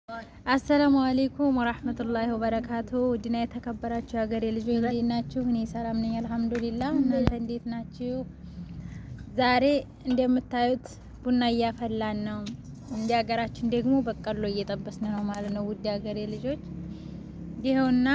السلام عليكم ورحمة الله وبركاته። ውድና የተከበራችሁ የሀገሬ ልጆች እንዴት ናችሁ? እኔ ሰላም ነኝ الحمد لله። እናንተ እንዴት ናችሁ? ዛሬ እንደምታዩት ቡና እያፈላን ነው። እንደ ሀገራችን ደግሞ በቆሎ እየጠበስን ነው ማለት ነው። ውድ ሀገሬ ልጆች ይኸውና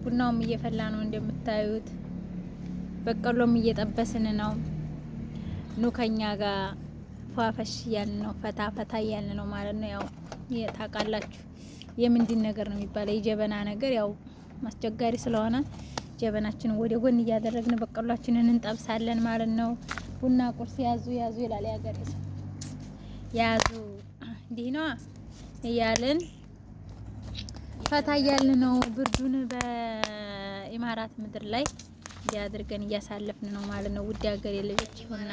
ቡናውም እየፈላ ነው እንደምታዩት፣ በቆሎም እየጠበስን ነው። ኑ ከኛ ጋር ፏፈሽ እያልን ነው፣ ፈታ ፈታ እያልን ነው ማለት ነው። ያው ታውቃላችሁ የምንድን ነገር ነው የሚባለው የጀበና ነገር ያው አስቸጋሪ ስለሆነ ጀበናችንን ወደ ጎን እያደረግን በቆሏችንን እንጠብሳለን ማለት ነው። ቡና ቁርስ ያዙ ያዙ ይላል ያገሬ ሰው። ያዙ እንዲህ ነዋ እያልን ፈታ እያልን ነው። ብርዱን በኢማራት ምድር ላይ እንዲህ እያሳለፍን ነው ማለት ነው። ውድ ሀገሬ ልጆች ይሁንና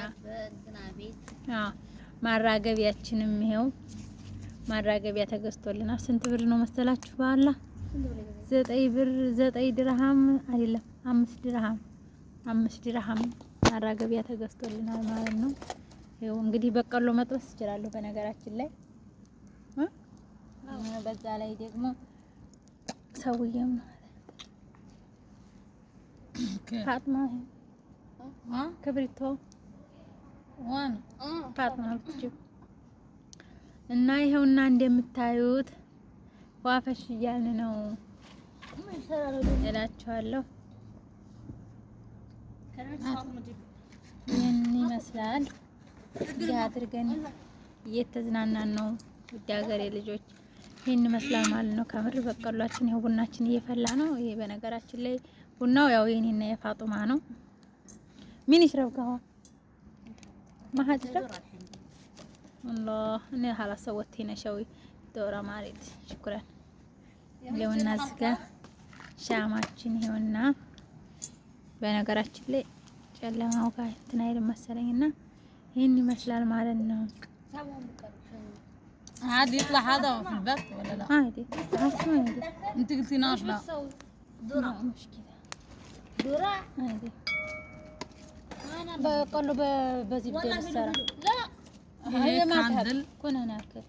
ማራገቢያችንም ይሄው ማራገቢያ ተገዝቶልናል። ስንት ብር ነው መሰላችሁ? በኋላ 9 ብር 9 ድርሃም አይደለም 5 ድርሃም 5 ድርሃም ማራገቢያ ተገዝቶልናል ማለት ነው። ይኸው እንግዲህ በቆሎ መጥበስ እችላለሁ በነገራችን ላይ። በዛ ላይ ደግሞ ሰውዬው ፋጥማ ክብሪቶ ፋጥማ እና ይኸውና እንደምታዩት ዋፈሽ እያልን ነው እላችኋለሁ። ይህን ይመስላል። እንዲህ አድርገን እየተዝናናን ነው ውድ ሀገሬ ልጆች። ይህን ይመስላል ማለት ነው። ከምር በቀሏችን ይኸው ቡናችን እየፈላ ነው። ይሄ በነገራችን ላይ ቡናው ያው የኔና የፋጡማ ነው። ሚን ይሽረብ قهوة ما حد يشرب الله እኔ خلاص سويت شوي ዶራ ማሬት ሽኩራን ይኸውና እዚህ ጋር ሻማችን ይኸውና። በነገራችን ላይ ጨለማው ጋር እንትን አይልም መሰለኝና ይህን ይመስላል ማለት ነው። عادي يطلع هذا في البث ولا لا؟ عادي. عادي. انت قلتي نار لا. ذرة مش كذا ذرة عادي. بقول له بزيد السرعة. لا هي ما تحب كنا ناكل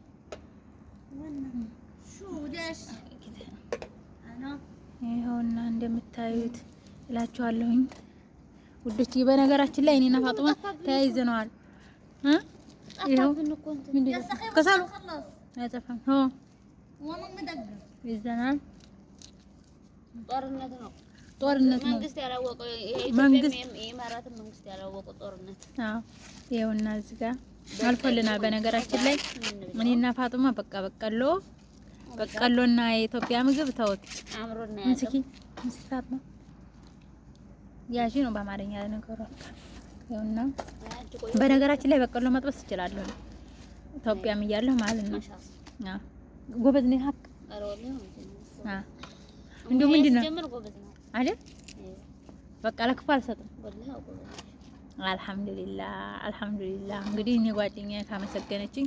شو ليش كذا. ይኸውና እንደምታዩት እላችኋለሁኝ ውዶች። በነገራችን ላይ እኔና ፋጡማ ተያይዘነዋል። ይኸው ከሰሉ አይጠፋም። ይዘናል። ጦርነት ነው፣ ጦርነት ነው። መንግስት ያላወቀው የኢማራትን መንግስት ያላወቀው ጦርነት። አዎ ይኸውና እዚህ ጋር አልፎልናል። በነገራችን ላይ እኔና ፋጡማ በቃ በቀሎ በቀሎና የኢትዮጵያ ምግብ ተውት። امسكي امسكي ፋጡማ ያዢ ነው በአማርኛ ነገሩ። ይኸውና በነገራችን ላይ በቀሎ መጥበስ እችላለሁ ኢትዮጵያም እያለሁ ማለት ነው። አዎ ጎበዝ ነኝ። ሀቅ እንደው ምንድን ነው አይደል? በቃ ለክፉ አልሰጥም። አልሐምዱሊላህ አልሐምዱሊላህ። እንግዲህ እኔ ጓደኛዬ ካመሰገነችኝ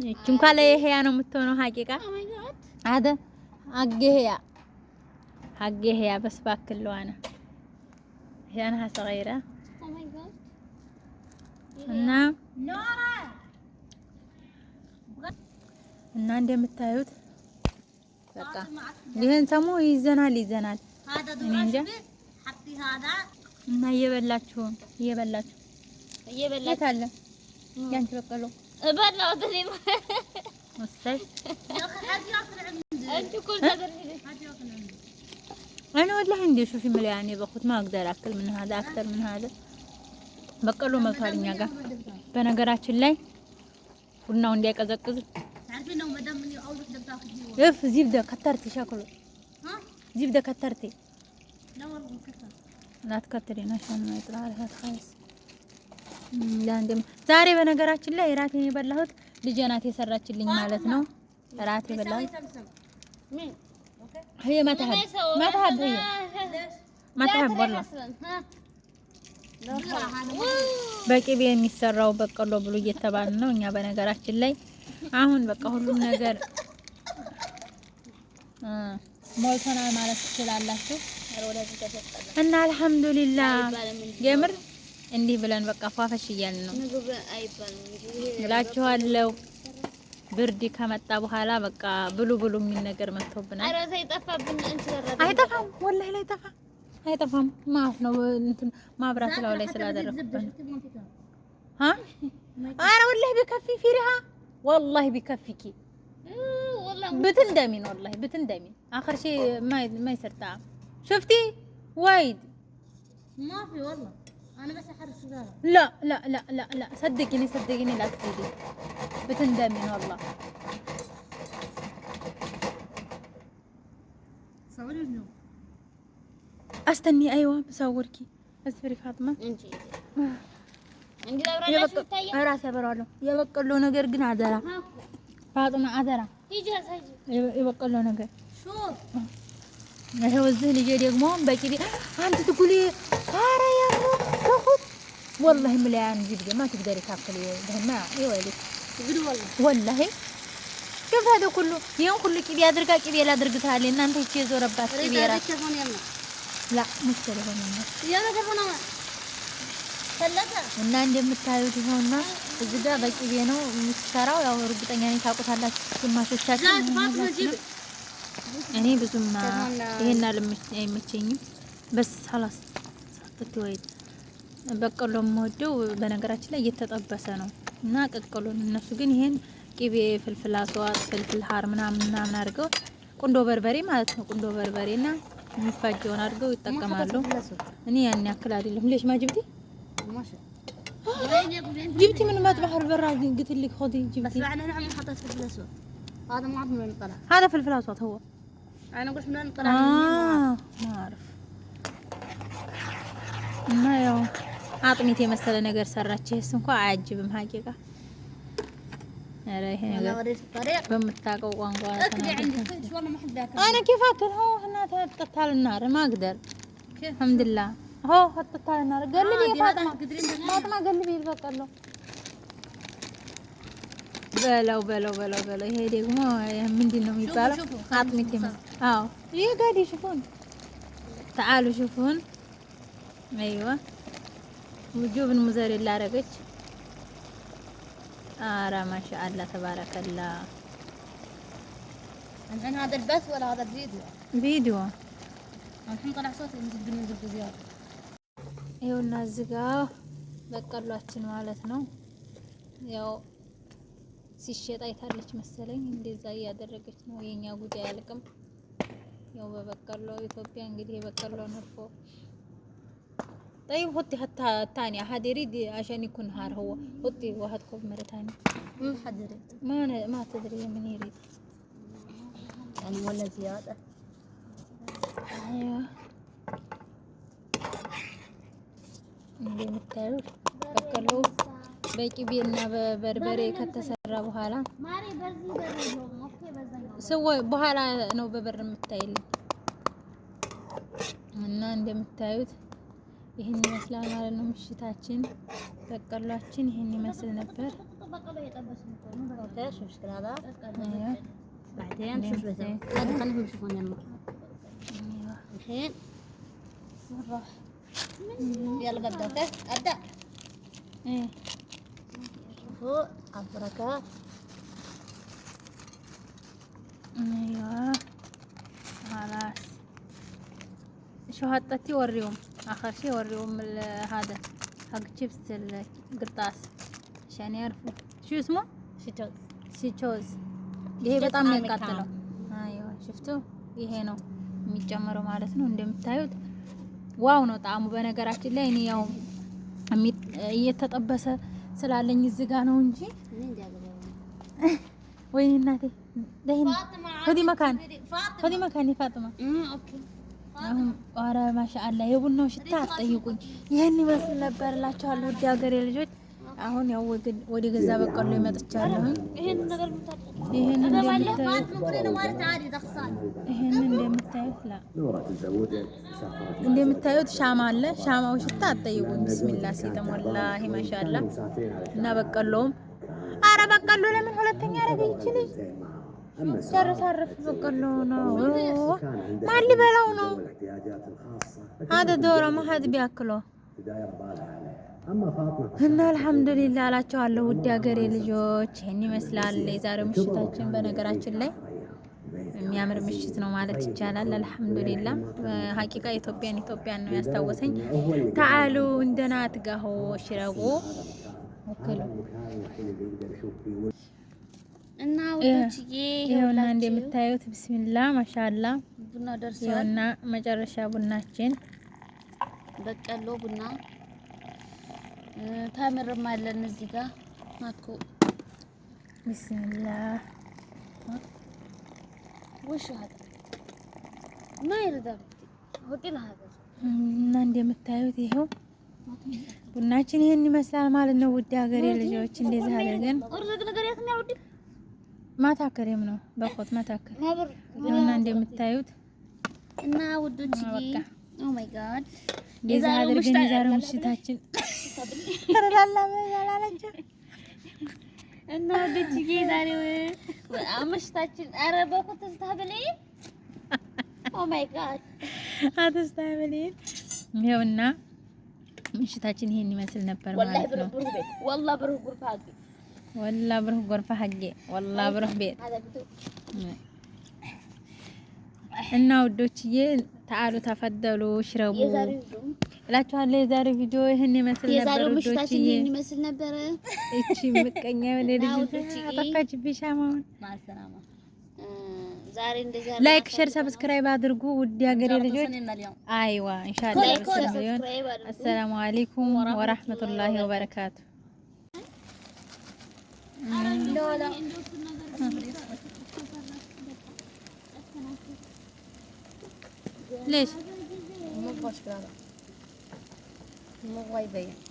ይህች እንኳን ለይሄያ ነው የምትሆነው። ሀቂቃ አደ አገሄያ አገሄያ በስ ባክለዋና ያን ሰገይራ እና እና እንደምታዩት በቃ ይሄን ሰሞ ይዘናል ይዘናል። እኔ እንጃ እና እየበላችሁ እየበላችሁ የት አለ ያንቺ በቀሎ انا والله عندي شوفي ملياني باخذ ما اقدر اكل من هذا اكثر من هذا። በቀሎ መልቷል እኛ ጋር። በነገራችን ላይ ቡናው እንዳይቀዘቅዝ እፍ زبدة كترتي شكله زبدة كترتي. لا تكترين عشان ما يطلع لها خالص። ዛሬ በነገራችን ላይ እራቴን የበላሁት ልጄ ናት የሰራችልኝ ማለት ነው። እራት የበላሁት هي ما تحب ما تحب هي ما تحب والله። በቅቤ የሚሰራው በቆሎ ብሉ እየተባለ ነው። እኛ በነገራችን ላይ አሁን በቃ ሁሉም ነገር ሞልቶናል ማለት ትችላላችሁ። እና አልሐምዱሊላህ የምር እንዲህ ብለን በቃ ፏፈሽ እያልን ነው እላችኋለሁ። ብርድ ከመጣ በኋላ በቃ ብሉ ብሉ የሚል ነገር መጥቶብናል። ኧረ ሳይጠፋብን አይጠፋም፣ ወላሂ ላይ ጠፋ አይጠፋም ማለት ነው። እንትን ማብራት ላው ላይ ስላደረኩበት አ ኧረ ወላሂ ቢከፊ ፊሪሃ ወላሂ ቢከፊኪ بتندمين والله بتندمين اخر شيء ما يصير طعم شفتي وايد ما في والله انا بس احرك سيجاره لا لا لا لا لا صدقيني صدقيني لا تزيدي بتندمين والله صوري شنو استني ايوه بصوركي اصبري فاطمه انت ራሴ አበራዋለሁ። የበቆሎ ነገር ግን አደራ ፋጥማ አደራ የበቆሎ ነገር ይኸው እዚህ ልጄ ደግሞ በቂቤ አንተ ትጉሊ ኧረ ያሙ ተኹት ወላሂ مليان زبدة ما تقدري تاكلي ما يويلك ወላሂ شوف هذا كله ይሄን ሁሉ ቂቤ አድርጋ ቂቤ ላድርግ ታለች። እናንተ ይቺ የዞረባት ቂቤ ራስ ላ مش تليفون እና እንደምታዩት ይኸውና እዚህ ጋር በቂቤ ነው የሚሰራው። ያው እርግጠኛ ነኝ ታውቁታላችሁ ግማሾቻችሁ። እኔ ብዙም ይሄን አይመቸኝም። በስ خلاص ሳጥት ወይ በቆሎ የምወደው በነገራችን ላይ እየተጠበሰ ነው እና ቀቅሎን፣ እነሱ ግን ይሄን ቂቤ፣ فلفل أسود፣ فلفل حار ምናምን ምናምን አድርገው ቁንዶ በርበሬ ማለት ነው። ቁንዶ በርበሬና የሚፋጀውን አድርገው ይጠቀማሉ። እኔ ያን ያክል አይደለም። ليش ما جبتي جبتي من مذبح البرا قلت لك خذي جبتي بس انا نعم حطيت فلفل اسود هذا ما اعرف من وين طلع هذا فلفل اسود هو انا اقول من وين طلع ما اعرف እና ያው አጥሚት የመሰለ ነገር ሰራች። ይህስ እንኳ አያጅብም ሀቂቃ። ኧረ ይሄ ነገር በምታውቀው ቋንቋ انا كيف اكل هو هنا حطيتها على النار ما اقدر الحمد لله هو حطيتها على النار قلبي يا فاطمه فاطمه قلبي البقله በለው በለው በለው በለው። ይሄ ደግሞ ምንድን ነው የሚባለው? አጥሚት ይመስል። አዎ ይሄ ጋዲ ሽፉን ተዓሉ ሽፉን። አይዋ ጁብን ሙዘሬላ አደረገች። ኧረ ማሻአላ ተባረከላ። الحين هذا البث ولا هذا الفيديو؟ ቪዲዮ الحين طلع صوت من زبد زيادة ይኸውና እዚህ ጋ በቀሏችን ማለት ነው። ያው ሲሸጥ አይታለች መሰለኝ እንደዛ እያደረገች ነው። የኛ ጉዳይ አያልቅም። ያው በበቀሎ ኢትዮጵያ እንግዲህ የበቀሎ ንርፎ طيب حطي حتى الثاني أحد يريد عشان يكون هار هو حطي واحد كوب مرة ثانية ما حد يريد ما تدري من يريد يعني ولا زيادة ايوه እንደምታዩት በቆሎ በቂቤና በበርበሬ ከተሰራ በኋላ ስወ በኋላ ነው በበር የምታይልኝ እና እንደምታዩት ይህን ይመስላል ማለት ነው። ምሽታችን በቆሏችን ይህን ይመስል ነበር። اوكي شوف شكل هذا بعدين شوف بسوي هذا خليهم يشوفون يما الحين نروح يلا ببدا اوكي ابدا إيه. شوفوا البركات ايوه خلاص شو حطيتي وريهم اخر شي وريهم هذا حق شيبس القرطاس عشان يعرفوا شو اسمه شيتوز ሲቾዝ ይሄ በጣም ነው የሚቃጠለው። አይዋ ሽፍቱ ይሄ ነው የሚጨመረው ማለት ነው። እንደምታዩት wow ነው ጣዕሙ። በነገራችን ላይ እኔ ያው እየተጠበሰ ስላለኝ እዚህ ጋ ነው እንጂ ወይኔ እናቴ ደህና خذي مكان خذي مكاني ፋጥማ። አሁን ኧረ ማሻአላ የቡናው ሽታ አትጠይቁኝ። ይህን ይመስል ነበር እላችኋለሁ ውድ ሀገሬ ልጆች። አሁን ያው ወደ ገዛ በቀሎ ይመጥቻለሁኝ። ይሄን እንደምታዩት ሻማ አለ። ሻማው ሽታ አትጠይቁኝ። ብስሚላ ሲጥም ወላሂ ማሻአላ እና በቀሎውም አረ በቀሎ ለምን ሁለተኛ አረገ ይቺ ልጅ ጨርስ አረፍ በቀሎ ነው። ማን ሊበላው ነው? هذا دوره ما حد بياكله እና አልሐምዱሊላህ አላቸዋለሁ። ውድ ሀገሬ ልጆች ይህን ይመስላል የዛሬው ምሽታችን። በነገራችን ላይ የሚያምር ምሽት ነው ማለት ይቻላል። አልሐምዱሊላህ ሀቂቃ ኢትዮጵያን ኢትዮጵያን ነው ያስታወሰኝ። ተዓሉ እንደና ትጋሆ ሽረጎ ወክሉ እና ውዶችዬ ይኸውና እንደምታዩት ብስሚላ ማሻአላ ቡና ደርሷል። ይኸውና መጨረሻ ቡናችን በቀሎ ቡና ታምርም አለን እዚህ ጋር ማኮ ብስሚላ ወሽ هذا ما يرضى ሆቴል هذا እና እንደምታዩት ይኸው ቡናችን ይሄን ይመስላል ማለት ነው። ውድ ሀገሬ ልጆች እንደዚህ አድርገን ማታ ክሬም ነው በቆት ማታ ክሬም እና እንደምታዩት እና ውዶች oh my God እንደዚህ አድርገን የዛሬው ምሽታችን ተረላላ መላላቸው እና ውዶችዬ የዛሬው ምሽታችን ኧረ በኮት ተስታብሌ oh my God አተስታብሌ ይኸውና ምሽታችን ይሄን ይመስል ነበር ማለት ነው። والله بروح غرفة حقي والله بروح غرفة حقي والله بروح ቤት እና ውዶችዬ تعالوا تفضلوا اشربوا እላችኋለሁ። የዛሬው ቪዲዮ ይህን ይመስል ነበር ውዶችዬ። ይህን ይመስል ነበር። እቺ ምቀኛ የሆነ ልጅ አጠፋችብኝ ሻማውን። like፣ share፣ subscribe አድርጉ ውድ የሀገሬ ልጆች። አይዋ ኢንሻአላህ። السلام عليكم ورحمة الله وبركاته። ليش؟ مو يبين.